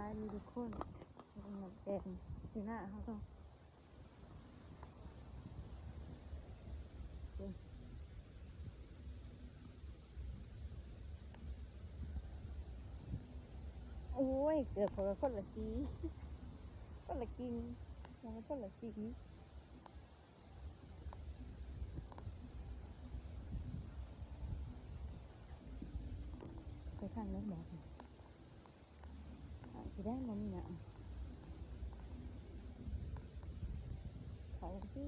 າຍດີທຸກຄົນ ເບິ່ງນ້ຳແກງຢູ່ໜ້າເຮົາເນາະ. ໂອ້ຍ ເກີດຄົນລະ ຄົນລະສີ ຄົນລະກິ່ງ ຄົນລະສີ. ໄປທາງນັ້ນບໍ່? ທາງທີ່ໄດ້ບໍ່ມີຫຍັງ ເຂົ້າທີ່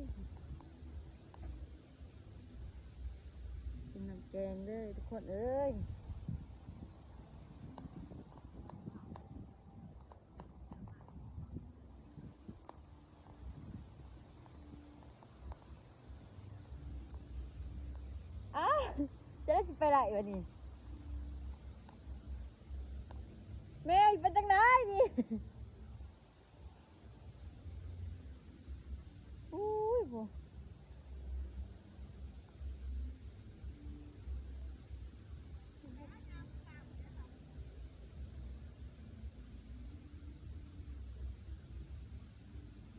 ກິນນ້ຳແກງເດີທຸກຄົນເອີຍ. ອ້າວ ຈະໄດ້ຊິໄປໄດ້ບັດນີ້ ແມ່ ຊິໄປຈັ່ງໃດນີ້? ໂອ້ຍ ໂຫ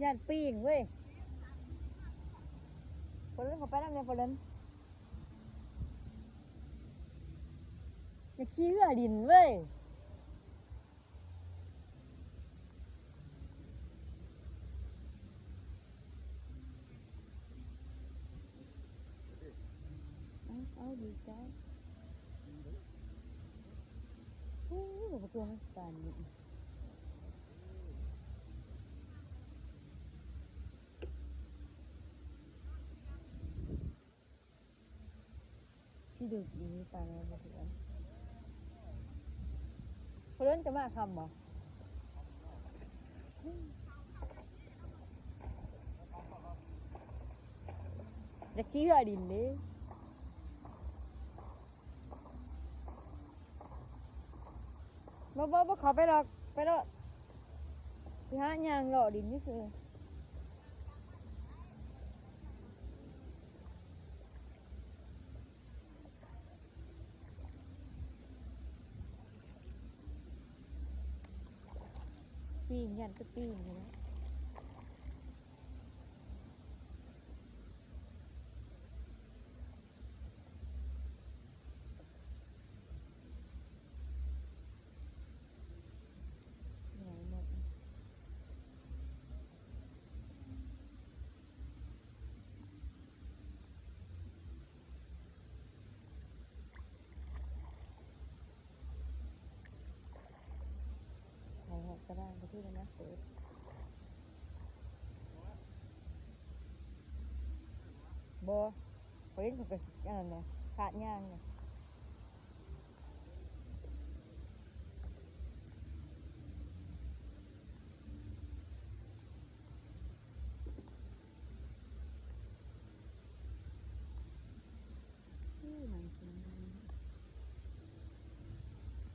ຢ້ານປີ້ງເວີຍ. ໂຟເລິນ ເຂົ້າໄປນຳແດ່ ໂຟເລິນ ຢາກຂີ່ເຮືອຫຼິ້ນເວີຍ. ເອົາ ເອົາ ດີໃຈ ໂອ້ ປະຕູມັນສະຕານຢູ່. ທີ່ດຶກດີປານນັ້ນບໍ່ຖືກອັນ ເພິ່ນຈະມາຄ່ຳບໍ່? ຢາກຂີ່ເຮືອດິນເດ້. ບໍ່ ບໍ່ ບໍ່ເຂົ້າໄປດອກ ໄປໂລດ ຊິຫາຍ່າງເລາະດິນຊື່ໆ. ປີ້ງ ຢ້ານແຕ່ປີ້ງນີ້ແຫຼະ. ໄປຮອດກະດານ ໄປທີ່ນັ້ນນະ ເປີດ ບໍ່ ຂ້ອຍເຫັນເພິ່ນກະອັນນັ້ນແຫຼະ ຄາດຍາງນະ.